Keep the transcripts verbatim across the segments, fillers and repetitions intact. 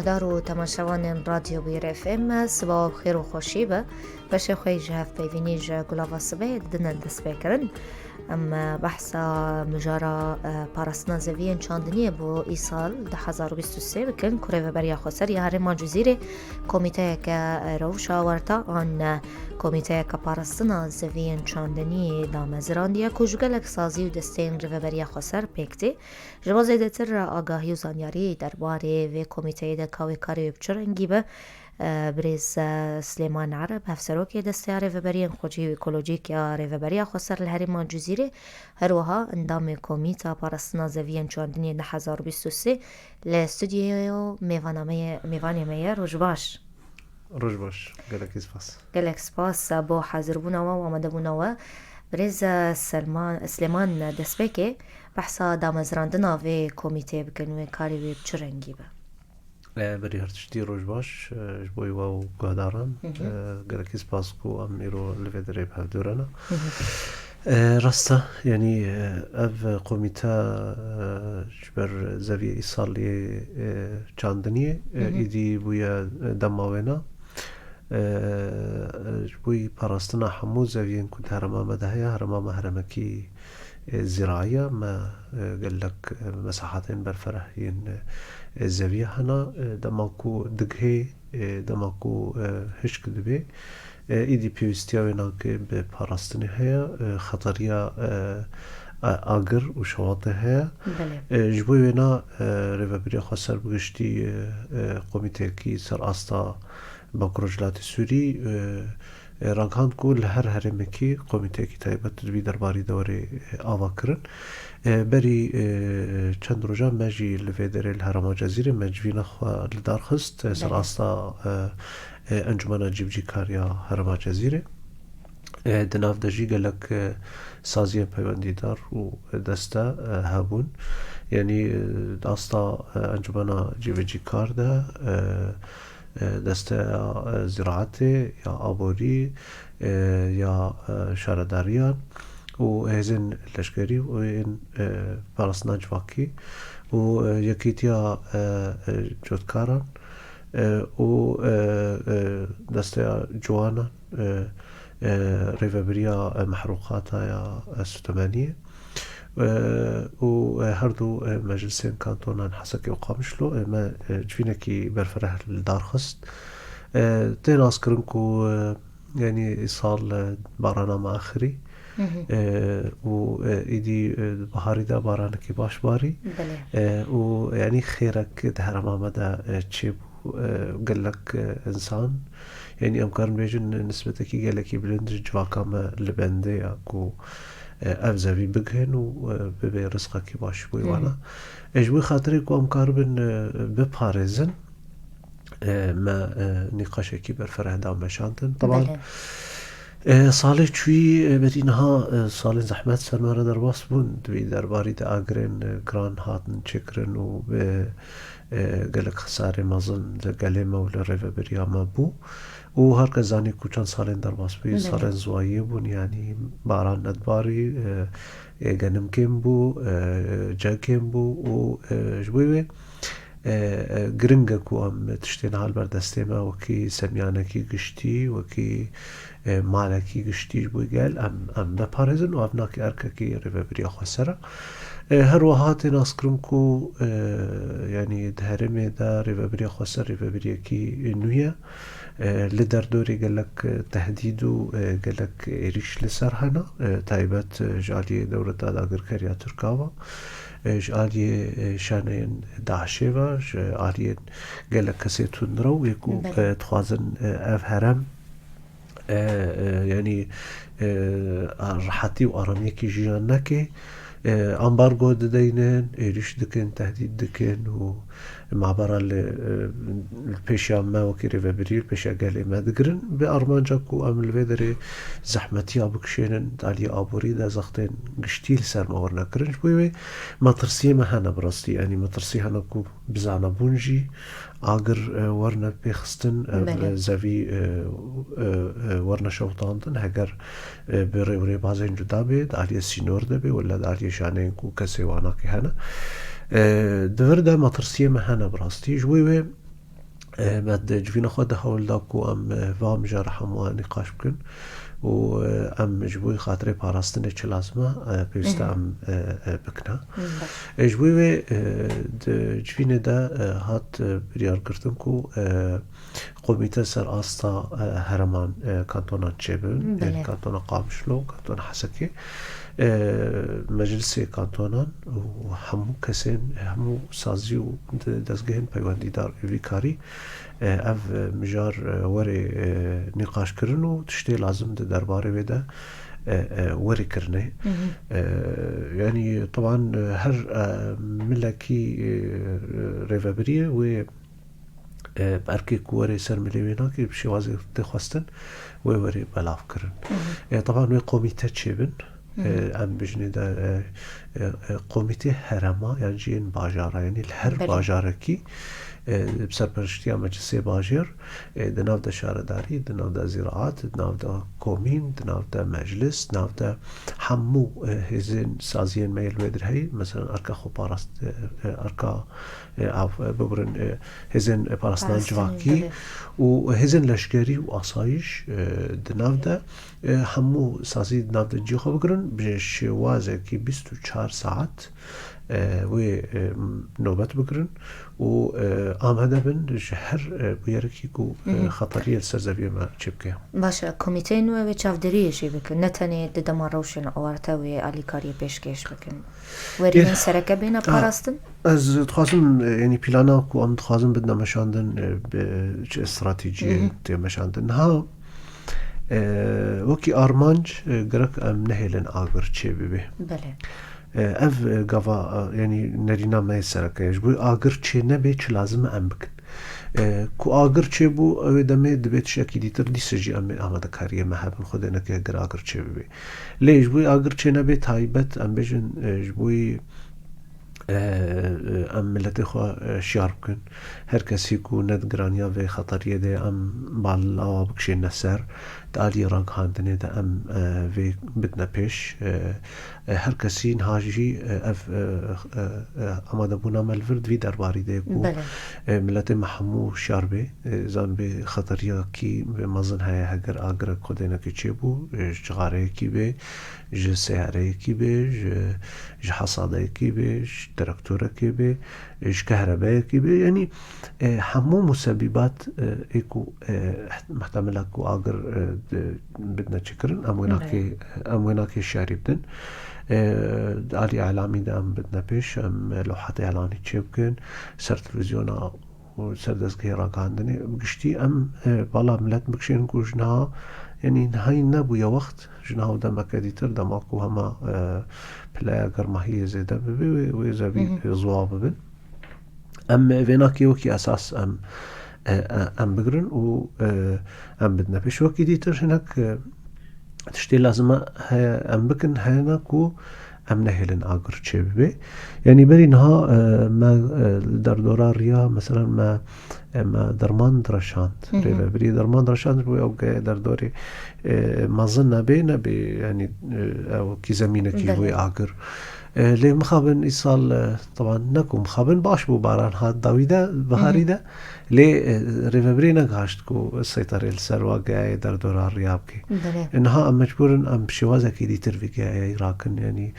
Dar û temaşevanên Radyo Bîr F M, siba xêr û xweşî be. Beşê xwe yî ji hevpeyvînî ji Gulava Sibê didine destpêkirin. Em behsa mijara, e, parastina zeviyên çandiniyê bo îsal du hezar û bîst û sê bikin, ku Rêveberiya Xweser ya Herêma Cizîrê komîteyeke, e, rewşa werta an, e, komîteyeke parastina zeviyên çandiniyê damezirandiye, ku ji gelek sazî û desteyên Rêveberiya Xweser pêk tê. Ji bo zêdetir agahî û zanyarî derbarê vê komîteyê de ka wê karê wê bi çi rengî be, e, birêz, e, Silêman Ereb, hevserokê Desteya Rêveberiyên Xwecihî û Ekolojîk ya Rêveberiya Xweser li Herêma Cizîrê, her wiha endamê Komîta Parastina Zeviyên Çandiniyê du hezar û bîst û sê li stûdyoya mêvana me ye, mêvanê me ye. Roj baş. Roj baş. Gelekî spas. Gelek spas bo hazirbûna we û amadebûna we. Birêz Selman, Silêman, destpêkê behsa damezrandina vê komîteyê bikin, wê karê wê bi çi rengî be? E, berî her tiştî roj baş, e, ji bo we û guhdaran. Hı hı. E, gelekî spas ku em îro li vê derê bi hev dû re ne. Hı hı. E, rast e, yanî, e, ev komîte, e, ji ber zeviyê îsaliyê, e, çandiniyê, e, Hı hı. îdî bûye, e, dema wêna. E, ji bo parastina hemû zeviyên ku di herêma me de heye, herêma me herêmekî, e, zîraî ye, me, e, gelek, e, mesahatên berfereh yên, e, zeviya hene, e, dema ku digihê, e, dema ku, e, hişk dibe, e, îdî pêwîstiya wê nake bi parastinê heye, e, xeteriya, e, a-, agir û şewatê heye. Belê. E, ji bo wêna, e, Rêveberiya Xweser bi giştî, e, e, komîteyekî ser asta Bakur Rojhilatê Sûrî, e, e, ragihand ku li her herêmekî komîteyekî taybet divî derbarî de were, e, ava kirin. E, berî, e, çend rojan me jî li vê derê li herêma Cezîrê me civîna xwe li dar xist, e, ser Belê. asta, e, e, Encûmena Cîvcîkar ya herêma Cezîrê. E, di nav de jî gelek, e, saziyên peywendîdar û deste, e, hebûn. Yanî, e, di asta, e, Encûmena Cîvcîkar de, e, e, desteya, e, ziraetê ya aborî, e, ya, e, şaredariyan û hêzên leşkerî û yên, e, parastina civakî û, e, yekîtiya, e, e, cotkaran, e, û, e, e, desteya ciwanan, e, e, rêvebiriya, e, mehrûqata ya, e, Sutemeniyê. E, û, e, her du, e, meclisên kantonan Hesekê û Qamişlo, e, me, e, civînekî berfireh li dar xist. E, tê naskirin ku, e, yanî îsal, e, barana me axirî, Hı hı. e, û, e, îdî, e, biharî de baranekî baş barî. Belê. E, û yanî xêrek di herêma me de, e, çêbû. E, gelek, e, însan, yanî em karin bêjin nisbetekî gelekî bilind ji civaka me li bendê ya ku, e, ev zevî bigihin û, e, bibe rizqekî baş ji bo Hı hı. wana. E, ji wî xatirê ku em karibin, e, biparêzin, e, me, e, nîqaşekî berfereh da meşandin. Teban, Belê. e, salê çûyî, e, berî niha, e, salên zehmet ser me re derbas bûn. Di vî derbarî de agirên, e, giran hatin çêkirin û, e, e, gelek xesarê mezin li gelê me û li rêveberiya me bû. Û her kes zanî ku çend salên derbas bûyî, Belê. salên ziwayiyê bûn, yanî baran nedibarî, e, e, genim kêm bû, e, ceg kêm bû û, e, ji bo wê, e, e, giring e ku em tiştên hal ber destê me wekî semyanekî giştî, wekî, e, malekî giştî ji bo gel em, em veparêzin û ev nake erkekî rêvebiriya xweser e. E, her wiha tê naskirin ku, e, yanî di herêmê de rêvebiriya xweser rêvebiriyekî nû ye. E, li derdorê gelek, e, tehdîd û, e, gelek êrîş li ser hene. E, taybet, e, ji aliyê dewleta dagirker ya Tirka ve, e, ji aliyê, e, şaneyên DAIŞê ve, ji aliyên gelek kesê tundrew yê ku, Belê. e, dixwazin, e, ev herem, e, e, yanî, e, a, rehetî û aramiyekî jiyan neke. E, ambargo dideynin, êrîş dikin, tehdîd dikin û mabera li, e, li pêşiya me wekî rêvebirî, li pêşiya gelê me digirin. Bi armanca ku em li vê derê zehmetiya bikişênin, di aliyê aborî de zextên giştî li ser me werine kirin. Ji bo wê metirsiyê me hene bi rastî. Yanî metirsî hene ku bizanebûn jî agir, e, werine pêxistin, e, Belê. zevî, e, e, e, werine şewitandin. Heger, e, bi rê û rêbazên cuda bê, di aliyê sînor de bê, wela di aliyê şaneyên ku kesê wana kê hene. E, di vir de metirsiyê me hene bi rastî. Ji wê wê, E, me di civîna xwe de hewl da ku em, e, va mijara hemû nîqaş bikin û, e, em ji bo xatirê parastinê çi lazim e, e, pêwîst e em, e, e, bikine. E, ji bo wê, e, di civînê de, e, hat, e, biryar girtin ku, e, komîte ser asta, e, herêman, e, kantonan çêbin, yani kantona Qamişlo, kantona Hesekê, e, meclisê kantonan û hemû kesên, hemû sazî û de-, dezgehên peywendîdar û vî karî, e, ev, e, mijar, e, were, e, nîqaşkirin û tiştê lazim di derbarê wê de, e, e, were kirine. E, yani, teban, e, her, e, milekî, e, rêvebiriyê wê, e, bi erkê ku were ser milê wê nake, bi şêwazê tê xwestin, wê were belav kirin. E, teban wê komîte çêbin. E, em bijnê de, e, e, e, komîtê herêma, yan jî yên bajara, yanî li her Belê. bajarekî, e, bi serpereştiya meclisê bajêr, e, di nav de şaredarî, di nav de zîraat, di nav de komîn, di nav de meclis, di nav de hemû, e, hêzên saziyên me yê li wê dir heyî, mesela erka xweparast-, e, e, erka, e, av, e, bibirin, e, hêzên, e, parastina Parastinê, civakî belê. û hêzên leşkerî û asayîş, e, di nav de e, hemû sazî di nav de cihê xwe bigirin, bi şêwazekî bîst û çar saet, e, wê, e, nobet bigirin û, e, amade bin ji her, e, bûyerekî ku, e, Hı hı. xeteriyê li ser zeviyê me çêbike. Baş e, komîteyên we wê çavdêriyê jî bikin, ne tenê di dema rewşên awarte wê alîkariyê pêşkêş bikin. Werî Ê, sereke bêne ha, parastin? Ez dixwazim, e, yanî plana ku em dixwazin bidine meşandin, e, bi çi stratejiyê Hı hı. tê meşandin. Niha, e, wekî armanc, e, gerek em nehêlin agir çê bibe. Belê. E, ev, e, gava, e, yanî nerîna me yê sereke ye. Ji bo agir çê nebe, çi lazim e em bikin? E, ku agir çêbû, ew ê demê dibe tiştekî dîtir, dîse jî em ê amadekariyê me hebin, xwedê neke ger agir çê bibe. Lê ji bo agir çê nebe taybet, em bêjin, e, ji bo, e, em miletê xwe, e, şiyar bikin. Her kesî ku ne di giraniya vê xeteriyê de em balawa bikişêne ser, di aliyê ragihandinê de em, e, vê bidine pêş. E, e, her kesî niha jî, e, ev, e, e, e, amadebûna me li vir di vî derbarî de ye ku, Belê. e, miletê me hemû şiyar bê. E, zan bê xeteriyekî bê mezin heye heger agirek xwedê neke çêbû, e, ji cixareyekî bê, ji seyareyekî bê, ji, ji hesadeyekî bê, ji traktorekê bê, ji kehrebeyekî bê. Yanî, e, hemû musebîbat, e, ê ku, e, muhtemela ku agir, e, di, bidine çêkirin, em wê Belê. nakê, em wê nakê şerî bidin. E, di alî elamî de em bidine pêş, em lewhatê elanî çêbikin, ser televîzyona û ser dezgehê ragihandinê. Bi giştî em, e, bala milet bikişênin ku ji niha, yanî niha yî nebûye wext, ji niha û demeke dîtir, dema ku hema, e, pileya germahiyê zêde bibe, wê, wê zevî, Hı hı. e, ziwa bibin. Em, e, vênakê wekî esas em, e, e, em bigirin û, e, em bidine pêş. Wekî dîtir hinek, e, tiştê lazim e heye em bikin, heyena ku em nehêlin agir çêbibe. Yanî berî niha, e, me, e, li derdora riya, meselen me, e, me derman direşand. Hı hı. Rêvebirî derman direşand, ji bo ew ge derdorê, e, mezin nebe, nebe, yanî, e, ew kî zemînekî Belê. wê agir. E, lê mixabin îsal, e, teban ne ku mixabin baş bû, baran hat dawî de, biharî Hı hı. de. Lê, e, rêvebirê negihaşt ku seyterê li ser wa geyayê derdora riya bike. Belê. E, niha em mecbûr in em bi şêwazekî dîtir vî geyayê rakin, yanî,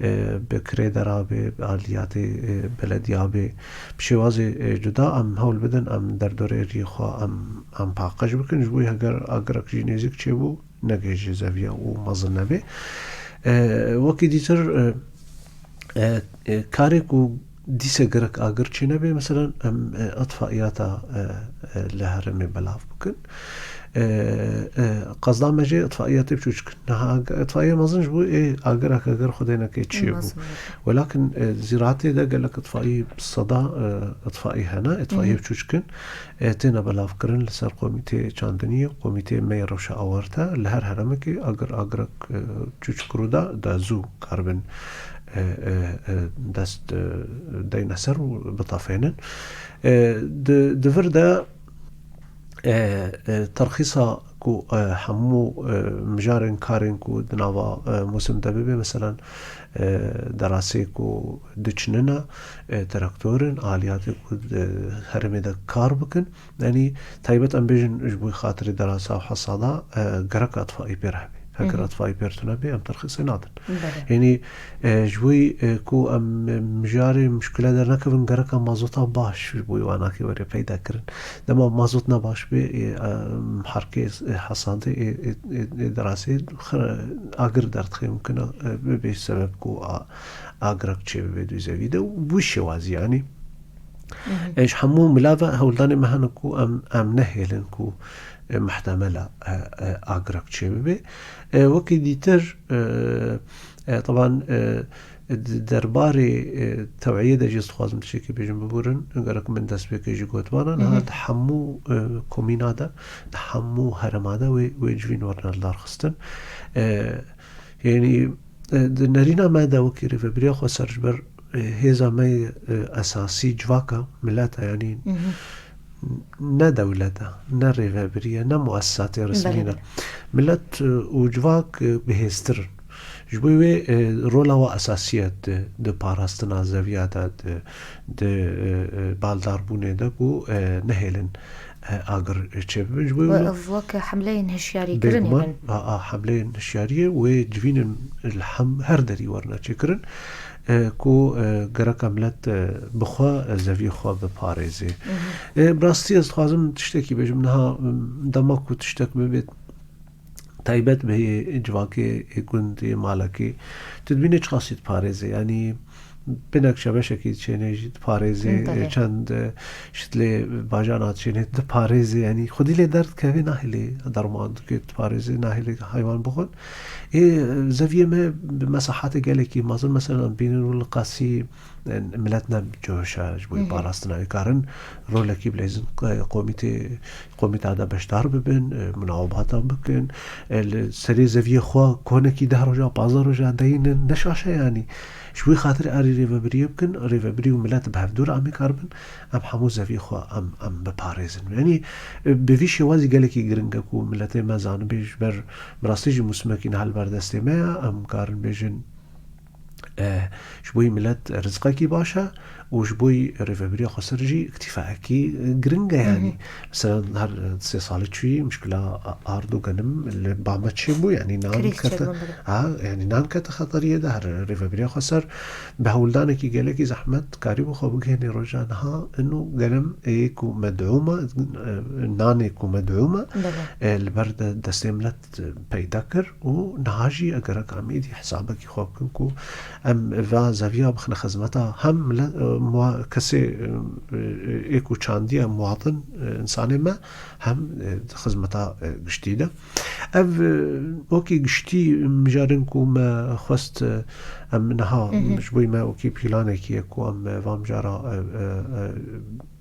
e, bi kirêdera bê, bi aliyatê, e, belediya bê, bi şêwazê, e, cuda em hewl bidin, em derdorê riyê xwe em, em paqij bikin, ji bo heger agirek jî nêzîk çêbû, negihêje zeviya û mezin nebe. E, wekî dîtir, e, e, e, karê ku dîse gerek agir çê nebe, meselen, em, e, itfaiyata, e, e, li herêmê belav bikin. E, e, qezda me jê itfaiyatê biçûçik in. Niha ag-, itfaiye mezin ji bo ê agirek agir xwedê neke çê bû. Mezin. Welakin, e, zîratê de gelek itfaiyê bi seda, e, itfaiyê hene, itfaiyê Hı hı. biçûçik in. E, têne belavkirin li ser komîteyê çandiniyê, komîteyê me yê rewşa awarte, li her herêmekê agir, agirek, e, çûçik rû da, da zû karibin, e, e, e, dest, e, deyne ser û bitafênin. E, di, di vir de, e, e, terxîsa ku, e, hemû, e, mijarên karên ku di nava, e, mûsim de bibe, meselan, e, derasê ku diçinine, e, traktor in, aliyatê ku di herêmê de kar bikin, yanî taybet em bêjin ji bo xatirê derasa û hesada, e, gereka itfaî pê re hebe. Heger Hı hı. itfaî pê re tune bê, em terxîsê nadin. Belê. Yanî, e, ji bo, e, ku em mijarê muşkile dernekevin, gereka mazota baş ji bo wanakê were peyda kirin. Dema mazot ne baş bê, e, e, herkê, e, hesadê, e, e, e, e, derasê xira agir derdixê mumkin e, bibê sebeb ku a-, agirek çêbibe di zevî de û bi şêwazî, yanî. Hı hı. E, ji hemû mila ve hewldanê me hene ku em, em nehêlin ku, e, mihtemel e, e, e, agirek çêbibe. E, wekî dîtir, e, e, teban, e, di derbarê, e, teweyê de jî ez dixwazim tiştekî bêjim, biborin, gerek min destpêkê jî gotibana, niha Hı hı. di hemû, e, komîna de, di hemû herêma de wê, wê civîn werine lidarxistin. E, yanî, e, di nerîna me de wekî Rêvebiriya Xweser ji ber, e, hêza me yê, e, esasî civaka, milet e, yanî Hı hı. ne dewlet e, ne rêvebirî ye, ne muessisatê resmî Belê, ne. belê. Milet, e, û civak, e, bihêztir in. Ji bo wê, e, rola we esasî ye di, di parastina zeviya de, di, di, e, e, baldarbûnê de ku, e, nehêlin, e, agir çêbibin. Ji bo We wilo ev weke hemleyên hişyarîkirinê Bêguman, bin. a, a, hemleyên hişyariyê wê civînin li hem her derî werine çêkirin, e, ku, e, gereka milet, e, bi xwe, e, zeviyê xwe biparêzê. Mhm. E, bi rastî ez dixwazim tiştekî bêjim. Niha, m, dema ku tiştek bibêt, taybet bi yê civakê, ê gund, ê malekê, tu dibînî çiqasî diparêzê. Yanî, pinek şebeşekî diçênê jî diparêzê, Belê. çend, e, şitlê bajana diçênê diparêzê. Yanî, xwedî lê derdikevê nahêlê derman dikê diparêzê, nahêlê heywan bixwin. Ê, zeviyê me bi mesahatê gelekî mezin, mesela, bînin û li qasî, e, milet ne coşa ji bo Hı hı. parastina wê karin rolekî bilezin, e, komîtê, komîta de beşdar bibin, e, munawebata bikin, e, li serê zeviyê xwe konekî deh roja, pazdeh roja deynin, ne şaş e yanî. Ji wî xatirê arî rêvebiriyê bikin, rêvebirî û milet bi hevdû re em ê karibin, em hemû zeviyê xwe em, em biparêzin. Yanî, e, bi vî şêwazî gelekî giring e ku miletê me zanibê ji ber, bi rastî jî mûsimekî niha li ber destê me ye, em karin bêjin, e, ji bo yî milet rizqekî baş e û ji bo yî rêvebiriya xweser jî îktîfaekî, e, giring e Hı hı. yanî. Mesela her sê salî çûyî mişkila ard û genim li ba me çêbû, yanî nan Krîz kete, çêbû, belê. ha, yanî nan kete xeteriyê de her rêvebiriya xweser bi hewldanekî gelekî zehmet karîbû xwe bigihênê roja niha ino genim ê ku medûm e, e, nanê ku medûm e, Belê. e, li ber de destê milet peyda kir û niha jî eger em êdî hesabekî xwe bikin ku em va zeviya bixine xizmeta hem mile-, e, muwa-, kesê, e, e, ê ku çandiye muwatin, e, insanê me hem, e, di xizmeta, e, giştî de. Ev, e, wekî giştî mijarên ku me xwest, e, em niha Hı hı. ji bo me wekî planekî ye ku em, e, va mijara, e, e, e,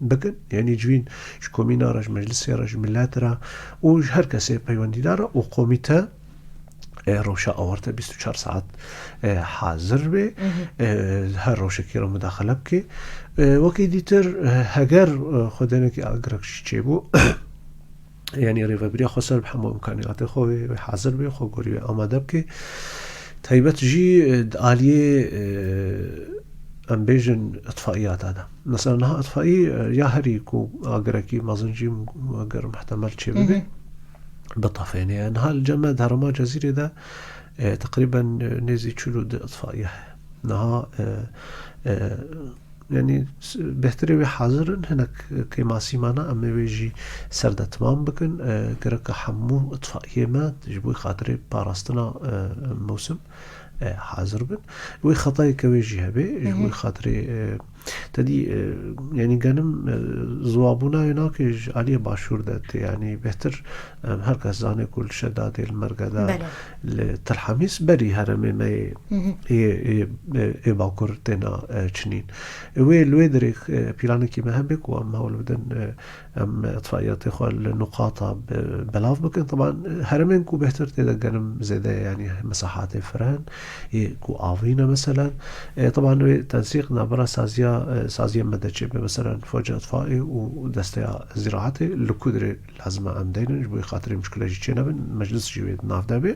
bikin. Yanî civîn ji komîna re, ji meclisê re, ji milet re û ji her kesê peywendîdar re û komîte, e, rewşa awarte bîst û çar saet, e, hazir bê. Mhm. E, her rewşekî re mudaxile bike. E, wekî dîtir, e, heger, e, xwedênekî agirek jî çêbû, yanî rêvebiriya xweser bi hemû îmkaniyatê xwe wê, wê hazir bê, xwe gorî wê amade bike. Taybet jî, e, di aliyê, e, em bêjin, itfaiyata de. Mesela niha itfaî, e, ya herî ku agirekî mezin jî eger muhtemel çêbibe, Mhm. bitefêne. Niha li cem me di herêma Cezîrê de, e, teqrîben, e, nêzî çil û du itfaiye heye. Niha, e, e, yanî s-, bêhtirê wê hazir in, hinek kêmasî mane, em ê wê jî ser de timam bikin. E, gereka hemû itfaiyê me ji bo xatirê parastina, e, mewsim, e, hazir bin. Wê xetayeke wê jî hebe, ji Hı hı. wê xatirê, e, te dî, e, yanî genim, e, ziwabûna wê nake ji aliyê başûr de tê, yanî bêhtir, e, her kes zane ku li Şedadê, li Mergede, Belê. li Til Hemîs berî herêmê me yê, Hı hı. yê, yê, yê, yê bakur têna, e, çinîn. Wê li wê derê, e, planekî me hebe ku em hewl bidin, e, em itfaiyatê xwe li nuqata bi-, belav bikin. Teban, herêmên ku bêhtir tê de genim zêde ye, yanî mesahatê fireh in, yê ku avîn e meselen. E, teban wê tensîq navbera saziya e, saziyê me de çêbe, mesela foca itfaî û desteya zîraetê li ku dirê lazim e em deynin, ji bo xatirê muşkile jî çênebin, meclis jî wê di nav de be.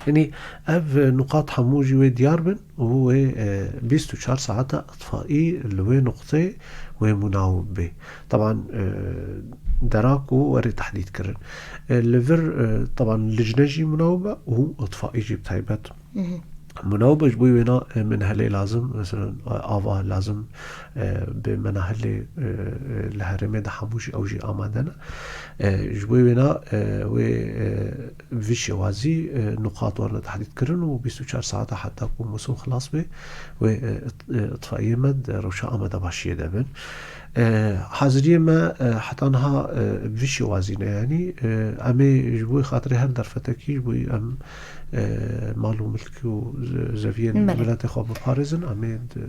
Yanî ev, e, nuqat hemû jî wê diyar bin û wê, e, bîst û çar saeta itfaî li wê nuqtê wê munawib bê. Teban, e, dera ku were tehdîd kirin. E, li vir, e, teban licne jî munawib e û itfaî jî bi taybet. Munawib e, ji bo wêna, e, min helê lazim, mesela, e, ava lazim, e, bi menahilê, e, e, li herêmê de hemû jî ew jî amade ne. E, ji bo wêna, e, wê, e, vî şêwazî, e, nuqat werine tehdîd kirin û bîst û çar saeta heta ku mûsim xilas bê, wê, e, it-, e, itfaiyê me di rewşa amadebaşiyê de bin. E, haziriyê me, e, heta niha, e, bi vî şêwazî ne, yanî, e, em ê ji bo xatirê her derfetekî, ji bo em, e, mal û milk û ze-, zeviyên Belê. miletê xwe biparêzin, em ê di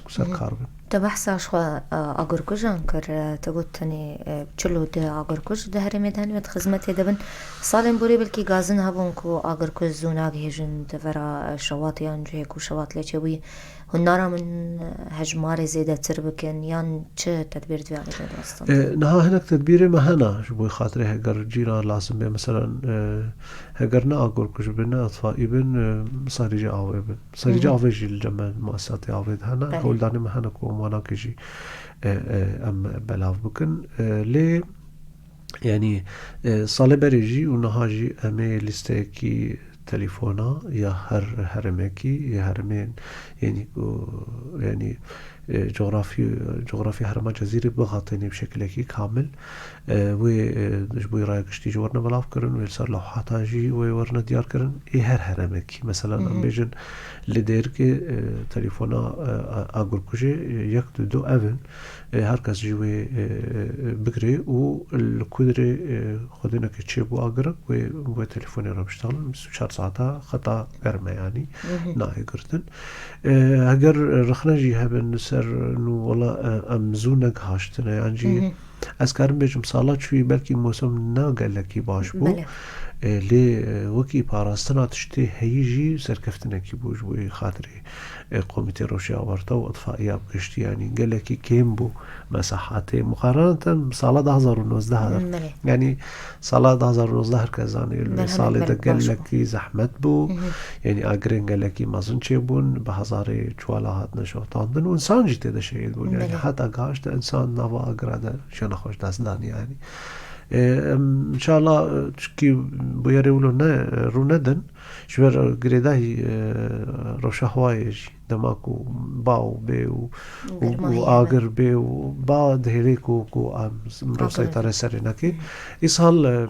ser Hı. kar bin. Te behsa ji xwe, e, agirkujan kir, e, te got tenê, e, çil û du agirkuj di herêmê de hene, di xizmetê de bin. Salên borî belkî gazin hebûn ku agirkuj zû nagihêjin di vera, e, şewat yan cihê ku şewat lê çêbûyî. Hûn naramin, e, hejmarê zêdetir bikin yan çi tedbîr di vê alî de diwestin? E, niha hinek tedbîrê me hene ji bo xatirê heger cîna lazim bê, meselen, e, heger ne agirkuj bin, ne itfaî bin, e, sarîcê avê bin. Sarîcê Hı hı. avê jî li cem me muesesatê avê de hene. Belê. Hewldanê me hene ku em wanakê jî, e, e, em belav bikin. E, lê, yanî, e, salê berê jî û niha jî em ê lîsteyekî telefona ya her herêmekî, ya herêmên, yanî ku, yanî, e, coğrafî, coğrafî herêma Cezîrê bixatînê bi şekilekî kamil. E, wê, e, ji bo raya giştî jî werine belav kirin, wê li ser lewhata jî wê werine diyar kirin. Ê her herêmekî, mesela, Hı hı. em bêjin li Dêrikê, e, telefona, e, a-, agirkujê, e, yek du du ev in. E, her kes jî wê, e, e, bigirê û li ku dirê, e, xwedêneke çêbû agirik, wê, wê telefonê re biştexilin, bîst û çar saeta xeta germ e, yanî Hı hı. nayê girtin. E, heger rexne jî hebin li ser nû, wela, e, em zû negihaştine, yan jî Hı hı. ez karim bêjim, sala çûyî belkî mûsim ne gelekî baş bû. Belê. E, lê, e, wekî parastina tiştê heyî jî serkeftinekî bû ji bo xatirê, e, Komîtê Rewşê Awarte û Îtfaiya bi giştî, yanî gelekî kêm bû mesahatê. Muqareneten sala du hazar û nozdeh de. Belê. Yanî sala du hazar û nozdeh her kes zanî, Belê, salê de belê, baş bû. gelekî zehmet bû. Hı hı. Yanî agirên gelekî mezin çêbûn, bi hezarê çiwala hatine şewitandin û însan jî tê de şehîd bûn. Yanî Belê. heta gihişte însan nava agira de jiyana xwe ji dest dan, yanî. E, em, înşallah, e, çikî bûyerê wilo ne, e, rû nedin. Ji ber girêdayî, e, rewşa hewayê jî, dema ku ba û bê û, û, Germa û heye, agir bê û ba dihêlê ku, ku em mirov Agir. seytare serê neke. Hı. Îsal, e,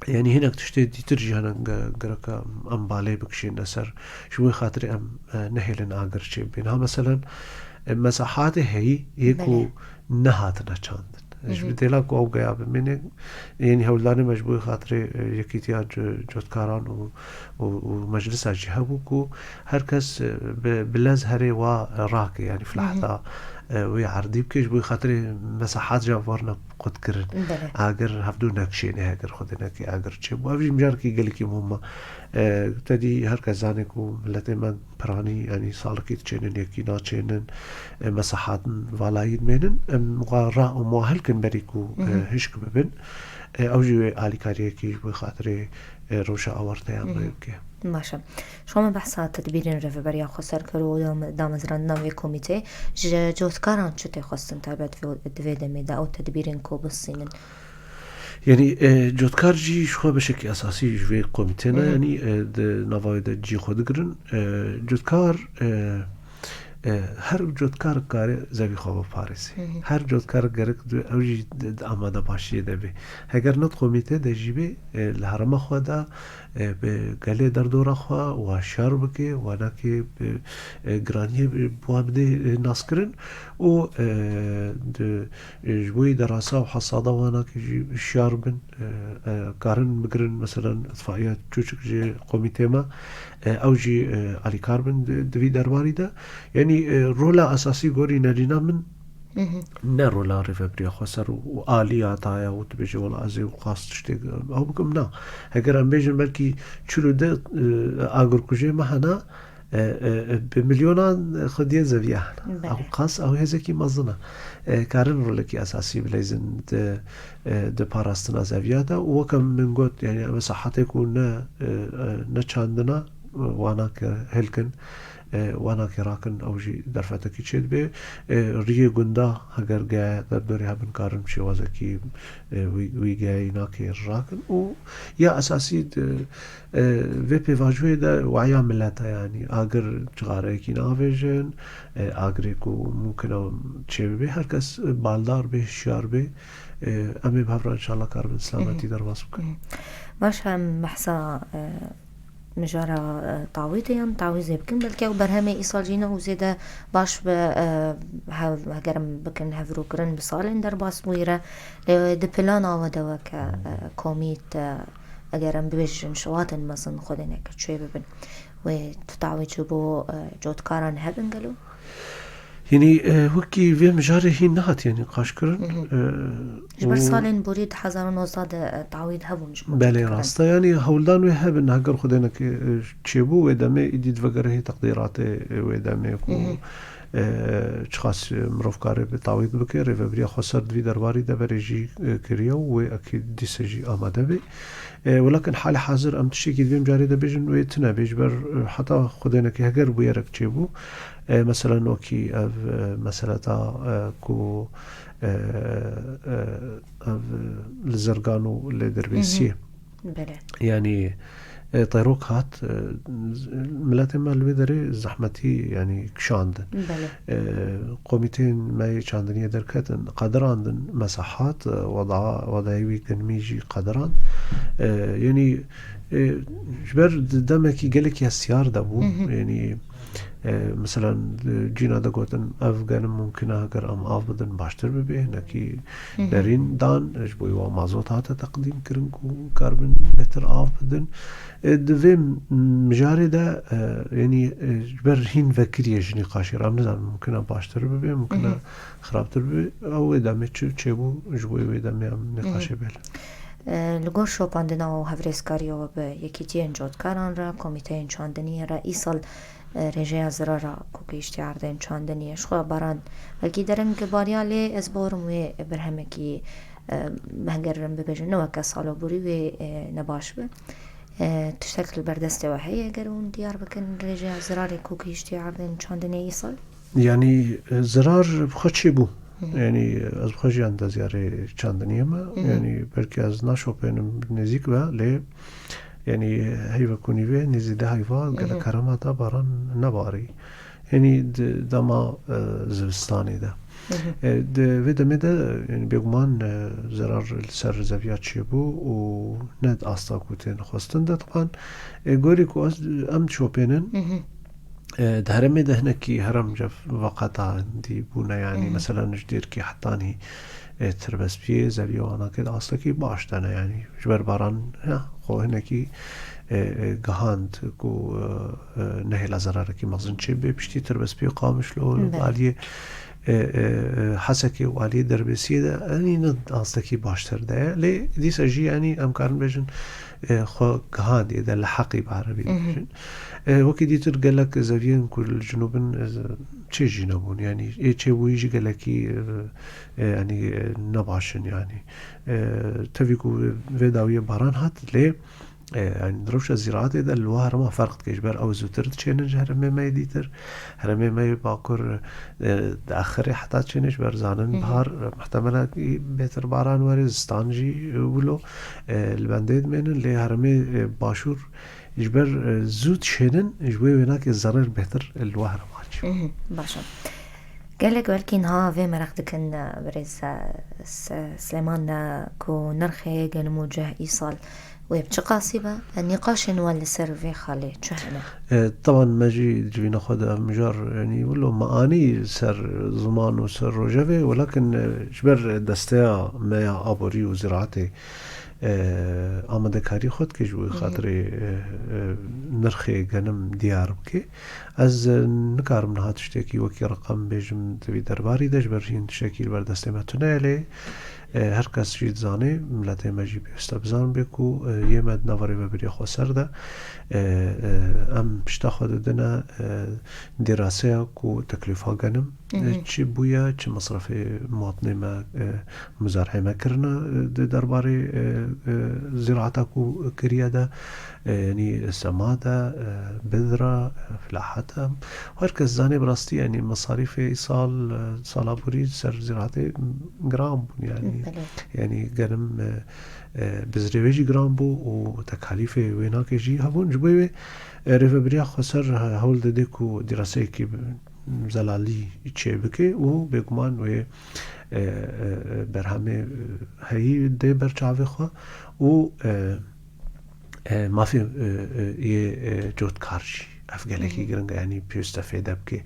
yanî hinek tiştê dîtir jî hene ge-, gerek em, em balê bikişîne ser. Ji wê xatirê em, e, nehêlin agir çêbibên. Ha, meselen, e, mesahatê heyî yê ku Belê. nehatine çandin. Ji Hı hı. bi dêla ku ew geya bimîne, yanî hewldanê me ji bo xatirê, e, yekîtiya co-, cotkaran û, û, û meclisa jî hebû ku her kes, e, bi, bi lez herê wa rake, yanî Hı hı. filahta, e, wê erdî bike, ji bo xatirê mesahat jî werine qutkirin. Belê. Agir hevdû nekişêne, heger xwedê neke agir çêbû. Ev jî mijarekî gelekî muhim e. E, te dî her kes zane ku miletê me piranî, yanî salekî diçênin, yekî naçênin, e, mesahatin valayî dimênin. Em wa ra û muahil kin berî ku, Hı hı. e, hişk bibin. E, ew jî wê alîkariyekî ji bo xatirê, e, rewşa awarteyan Hı hı. rê bike. Baş e. Ji xwe me behsa tedbîrên Rêveberiya Xweser kir û dam-, damezrandina vê komîtê ji cotkaran çi tê xwestin taybet vê, di vê demê de ew tedbîrên ku bisînin? Yanî, e, cotkar jî ji xwe beşekî esasî ji vê komîtê ne, Hı hı. yanî, e, di nava wê de cî xwe digirin. E, cotkar, e, e, her cotkar kare zevî xwe biparêze. Hı hı. Her cotkar gerek di, ew jî di, di amadebaşiyê de be. Heger ne di komîtê de jî be, e, li herêma xwe de, e, bi gelê derdora xwe wa şiyar bike, wa nake bi, e, giraniyê bi, bi wa bide, e, naskirin û, e, di, e, ji bo derasa û hesada wa nake jî şiyar bin, e, e, karin bigirin, meselen, îtfaiya çûçik ji komîtê me, e, ew jî, e, alîkar bin di, di vî derbarî de. Yanî, e, rola esasî gorî nerîna min Hı hı. ne rola Rêveberiya Xweser û, û aliya taya û tu bêjî, wela ez ê qas tiştê ew bikim, na. Heger em bêjin belkî çil û du, e, agirkujê me hene, e, e, e, bi milyonan xwediyê zeviya hene. Belê. Ew qas, ew hêzekî mezin e. E, karin rolekî esasî bileyzin di, e, di parastina zeviya de. Û weke min got, yani, em mesahetê ku ne, e, e, ne çandina, e, wana ke hilkin, e, wana ke rakin, ew jî derfetekî çêdibe. E, riyê gunda, heger geye derdorê hebin, karin şêwazekî, e, wî, wî geyayî nakê rakin. Û ya esasî di, e, vê pêvajoyê de waya millet e, yanî agir cixareyekî navêjin, e, agirê ku mumkin e çêbibe, her kes baldar bê, hişyar bê. E, em ê bi hev re înşallah karibin selametî derbas bikin. Baş e, em behsa, e, mijara, e, tawîdê yan tawîzê bikin, belkî ew berhemê îsal jî ne û zêde baş be, e, hev, heger em bikin hevrûkirin bi salên derbas bûyî re. Lê di plana we de weke, e, komît, e, eger em bibêjin şiwatin mezin xwedê neke çê bibin. Wê tu tawî çi bo, e, cotkaran hebin gelo? Yanî, e, wekî vê mijarê hîn nehatiye nîqaşkirin. Mhm. E, Ji ber û salên borî du hezar û nozdeh de, e, tawîd hebûn ji bo Belê, cotkaran. Rast e. Yanî hewldan wê hebin, heger xwedê neke, e, çêbû wê demê, îdî divegere hê teqdîratê, e, wê demê ku, Mhm. e, çiqas mirov kare bi tawîd bike, rêvebiriya xweser di vî derbarî de berê jî, e, kiriye û wê ekîd dîse jî amade be. E, welakin halê hazir em tiştekî di vê mijarê de bêjin wê tune bê, ji ber, e, heta xwedê neke heger bûyerek çêbû, e, meselen wekî ev, e, meseleta, e, ku, e, e, ev, e, li Zirgan û li Dirbêsiyê. Mhm. Belê. Yanî, e, teyrok hat, e, z-, miletê me li wê derê zehmetî, yanî, kişandin. Belê. E, komîteyên me yê çandiniyê derketin, qedirandin, mesahat, e, weda-, wedayê wî genimî jî qedirand. E, yanî, e, ji ber di demekî gelekî hestiyar de bû. Mhm. Yanî, e, mesela, e, cîna de gotin, ev genim mumkin e, heger em av bidin, baştir bibe. Hinekî Mhm. derîn dan, e, ji bo wa mazot hate teqdîm kirin ku karibin bêhtir av bidin. E, di vê mijarê de, e, yanî, e, ji ber hîn vekiriye ji nîqaşê re, em nizanin, mumkin e baştir bibe, mumkin e Mhm. xirabtir bibe. Ew wê demê çi çêbû, ji bo wê demê em nîqaşê Mhm. bêlin. E, li gor şopandina û hevrêzkariya we bi yekîtiyên cotkaran re, komîteyên çandiniyê re, îsal, e, rêjeya zirara ku gihîştiye erdên çandiniyê, ji xwe baran belkî dereng bariya, lê ez bawerim wê berhemekî, e, heger em bibêjin, ne weke sala borî wê, e, nebaş be. E, tiştek li ber destê we heye, eger hûn diyar bikin rêjeya zirarê ku gihîştiye erdên çandiniyê îsal? Yanî, e, zirar bi xwe çêbû. Hı hı. Yanî, ez bi xwe jî endeziyarê çandiniyê me. Hı hı. Yanî, belkî ez naşopênim nêzîk be, lê, yanî, heyve ku nîvê, nêzî deh heyva, Hı hı. gelek herêma de baran nebarî. Yanî, di dema, e, zivistanê de. Hı hı. E, di vê demê de, yanî, bêguman, e, zirar li ser zeviya çêbû û ne di asta ku tên xwestin de, tiqan, e, gorî ku ez, em dişopênin, Hı hı. E, di herêmê de hinekî herem cev veqeta hindî bûne, yanî, Hı hı. mesela, ji dêrkî hetanî, e, Tirbespiyê, zeviya wana ke di astekî baş de ne, yanî, ji ber baran, ya, xwe hinekî, e, e, gihand ku, e, e, nehêla zerarekî mezin çêbibe, piştî Tirbespiyê, Qamişlo, Belê. aliyê, e, e, e, Hesekê û aliyê Derbêsiyê de, yanî, ne di astekî baştir de ye. Lê dîsa jî, yanî, em karin bêjin, e, xwe gihandiye de li heqî bi erebî Hı hı. dibêjin. E, wekî dîtir gelek zeviyên ku li cinûb in, e, çê jî nebûn. Yanî ê çêbûyî jî gelekî, e, e, yanî, e, nebaş in yanî. E, tevî ku vê dawiyê baran hat, lê, e, yanî di rewşa zîraetê de li wa herêma ferq dike. Ji ber ew zûtir diçênin ji herêmê me yê dîtir. Herêmê me yê bakur, e, diaxire heta çêne, ji ber zanin Hı hı. bihar, e, muhtemela bêtir baran were, zistan jî, e, wilo, e, li bendê dimênin, lê herêmê, e, başûr ji ber, e, zû dişênin, ji wê wênakê zerir bêtir, e, li wa herêma çê. Mhm, baş e. Gelek belkî niha vê mereq dikin, e, birêz, e, Se-, Silêman, e, ku nirxê genim û cih îsal wê bi çi qasî be? E, nîqaşên we li ser vê xalê çi hene? E, teban me jî civîna xwe de ev mijar, yanî wilo me anî ser ziman û ser rojevê, welakin, e, ji ber desteya me ya aborî û ziraetê, e, amadekarî xwe dike ji wê Hı hı. xatirê, e, e, nirxê genim diyar bike. Ez, e, nikarim niha tiştekî wekî reqem bêjim di vî derbarî de, ji ber hîn tiştekî li ber destê me tune ye, lê, E, her kes jî dizanê, miletê me jî pêwîst e bizanibê ku, e, yê me di nava Rêveberiya Xweser de, e, e, em pişta xwe didine, e, dîraseya ku teklîfa genim, e, çi bûye, çi mesrefê muwatinê me, e, muzareyê me kirine, e, di derbarê, e, e, zîraeta ku kiriye de, e, yanî sema de, e, bidra, e, filahat e. Her kes zanê bi rastî, yanî mesarîfê îsal, e, sala borî ser zîraetê giran bûn, yanî, Belê. yanî genim, e, e, bizrê wê jî giran bû û tekalîfê wênakê jî hebûn. Ji bo wê, e, Rêveberiya Xweser he-, hewl dide ku dîraseyekî zelalî çêbike û bêguman wê, e, e, e, berhemê, e, heyî dê ber çavê xwe û, e, e, mafê, e, e, yê, e, cotkar jî. Ev gelekî Hı hı. giring e, yanî pêwîst e fêde bike.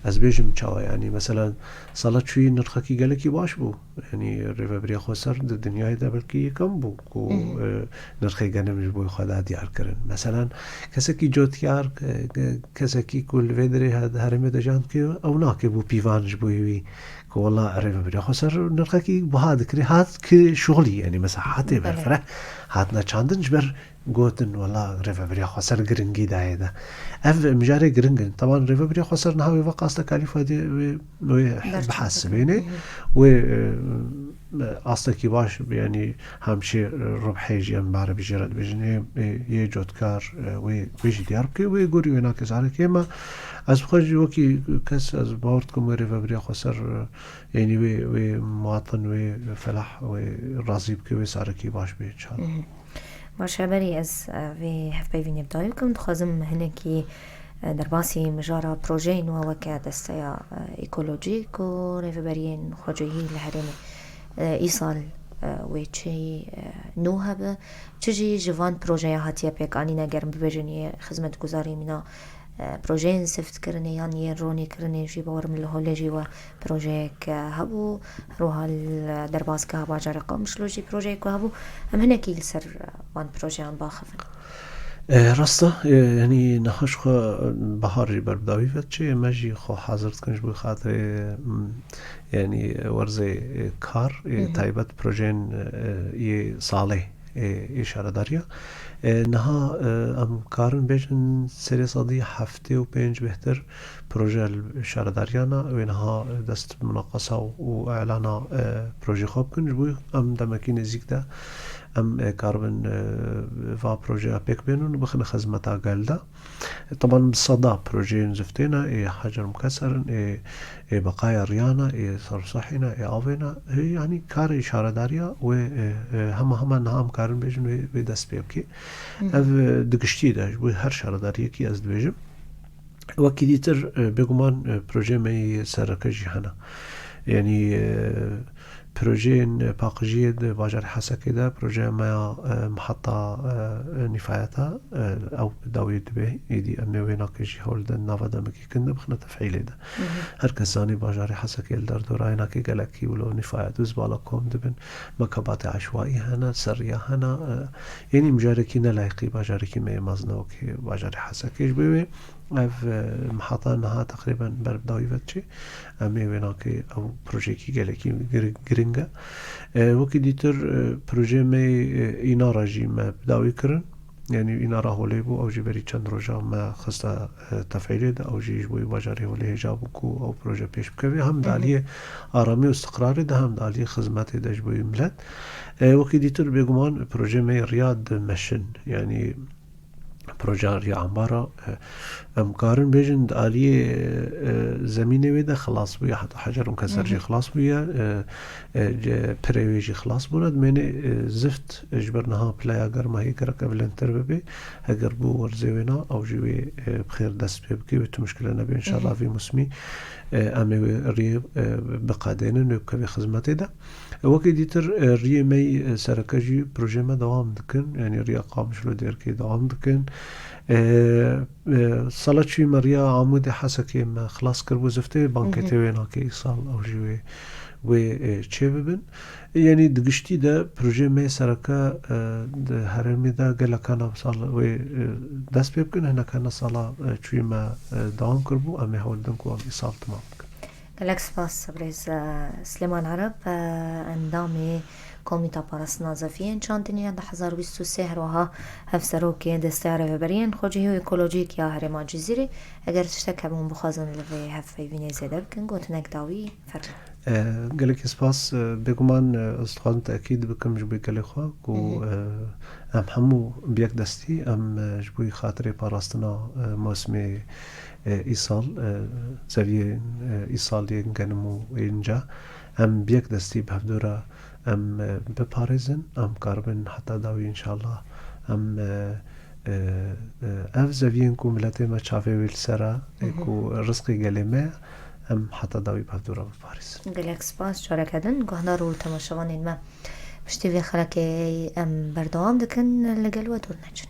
Ez bêjim çawa, yanî mesela sala çûyî nirxekî gelekî baş bû. Yanî Rêveberiya Xweser di dinyayê de belkî yekem bû ku, Hı hı. e, nirxê genim ji bo xwe da diyar kirin. Mesela kesekî cotkar, e, ke-, kesekî ku li vê derê he-, herêmê de jan dike, ew nake bû pîvan ji bo wî ku wela Rêveberiya Xweser nirxekî biha dikirê, hat ki şixulî, yanî mesela hatê Belê. berfireh, hatine çandin ji ber gotin wela Rêveberiya Xweser giringî dayê de. Ev mijarê giring in. Teban Rêveberiya Xweser niha wê vaqas tekalîfa dê wê, wê Berçavdar. bihesibêne. Hı hı. Wê, e, astekî baş, yanî hemşê, e, ribhê jî em bare bijê re dibêjin, ê, ê, yê cotkar, e, wê, wê jî diyar bike, wê gorî wênakê zarokê me. Ez bi xwe jî wekî kes, ez bawer dikim wê Rêveberiya Xweser, e, yanî wê, wê muwatin, wê felah, wê razî bike, wê zarokî baş bê çar. Mhm. Baş e, berî ez, e, vê hevpeyvînê bi dawî bikim. Dixwazim hinekî, e, derbasî mijara projeyên we weke desteya, e, ekolojîk û rêveberiyên xwecihî li herêmê, e, îsal, e, wê çi, e, nû hebe. Çi jî ji van projeya hatiye pêkanîn, eger em bibêjin yê xizmetguzarî mîna, e, projeyên ziftkirine yan yên ronîkirinê jî, bawerim li Holê jî we projeyek, e, hebû. Her wiha li derbasgeha bajarê Qamişlo jî projeyek we hebû. Em hinekî li ser, e, van projeyan baxivin. E, rast e, e, yanî niha ji xwe, e, bahar jî ber bi dawî ve diçe, me jî xwe hazir dikin ji bo xatirê, m, yanî werzê, e, kar, e, Hı hı. taybet projeyên, e, yê salê, e, yê şaredariya. E, niha, e, em karin bêjin serê sedî heftê û pênc bêhtir proje li şaredariya ne. Wê niha dest bi munaqasa û, û elana, e, projê xwe bikin. Ji bo em demekî nêzîk de em, e, karibin, e, va projeya pêk bênin û bixine xizmeta gel de. Teban bi seda projeyên ziftê ne, ê Hecer Mukeser in, ê, ê Beqaya Riya ne, ê Serosehî ne, ê Avê ne, ê, yanî karê şaredariya wê, e, e, hema hema niha em karin bêjin wê, wê dest pê bike. Hı hı. Ev, e, di giştî de ji bo her şaredariyekî ez dibêjim. Wekî dîtir, e, bêguman, e, projeyê me yê sereke jî hene. Yanî, e, projeyên paqijiyê di bajarê Hesekê de, projeya me ya, e, miheta, e, nîfayeta, e, ew bi dawî dibe. Êdî em ê wênakê jî hewl de nava demekî kin de bixine tefîlê de. Hı hı. Her kes zanî bajarê Hesekê li derdora wênakê gelekî wilo nîfayet û zibala kom dibin. Mekabatê eşwaî hene, serriya hene, e, yanî mijarekî nelayiqî bajarekî me yê mezin e wekî bajarê Hesekê. Ji bo wê ev, e, miheta niha teqrîben ber bi dawî ve diçe. Em ê wênakê ew projeyekî gelekî gir-, giring e. E, wekî dîtir, e, projeyê me yê, e, înara jî me bi dawî kirin. Yanî înara Holê bû, ew jî berî çend roja me xiste, e, tefîlê de, ew jî ji bo wî bajarê Holê hêja bû ku ew proje pêş bikeve. Hem di Hı hı. aliyê aramî û istiqrarê de, hem di aliyê xizmetê de ji bo wî milet. E, wekî dîtir bêguman projeyê me yê riya dimeşin. Yanî projeya riya ambara, e, em karin bêjin di aliyê, e, zemînê wê de xilas bûye, heta Hecer Mukeser Hı hı. jî xilas bûye, e, e, ce-, pirê wê jî xilas bûne. Dimêne, e, zift ji ber niha pileya germa hê gereke bilindtir bibe. Heger bû werzê wêna, ew jî wê, e, bi xêr dest pê bike, wê tu muşkile nebe. Înşallah Hı hı. vî musmî, e, em ê wê riyê, e, biqedênin, wê bikevê xizmetê de. Wekî dîtir, e, riyê me yî, e, sereke jî projeyê me dewam dikin. Yanî riya Qamişlo Dêrikê dewam dikin. E, e, sala çûyî me riya Amûdê Hesekê me xilas kiribû ziftê, Hı hı. banketê wênakê îsal ew jî wê, wê, e, çê bibin. Yanî di giştî de projeyê me yê sereke, e, di herêmê de gelekana sal wê, e, dest pê bikin, hinekana sala, e, çûyî me, e, dewam kiribû, em ê hewl din ku em îsal temam bikin. Gelek spas birêz, e, Silêman Ereb, e, endamê Komîta Parastina Zeviyên Çandinî ya du hezar û bîst û sê, her wiha hevserokê Desteya Rêveberiyên Xwecihî û Ekolojîk ya Herêma Cizîrê. Eger tiştek hebe hûn bixwazin li vê hevpeyvînê zêde bikin, gotinek dawî fermo. E, gelekî spas. E, bêguman, e, ez dixwazim tekîd bikim ji bo gelê xwe ku, Hı hı. e, em hemû bi yek destî em, e, ji bo xatirê parastina, e, mosmê, e, îsal, e, zeviyên, e, îsal yên genim û yên ca, em bi yek destî bi hevdû re em, e, biparêzin, em karibin heta dawî înşallah. Em, e, e, e, ev zeviyên ku miletê me çavê wê li ser e, Hı hı. ku rizqê gelê me, em heta dawî bi hevdû re biparêzin. Gelek spas, careke din guhdar û temaşevanên me. Piştî vê xelekê em berdewam dikin, li gel we dûr neçin.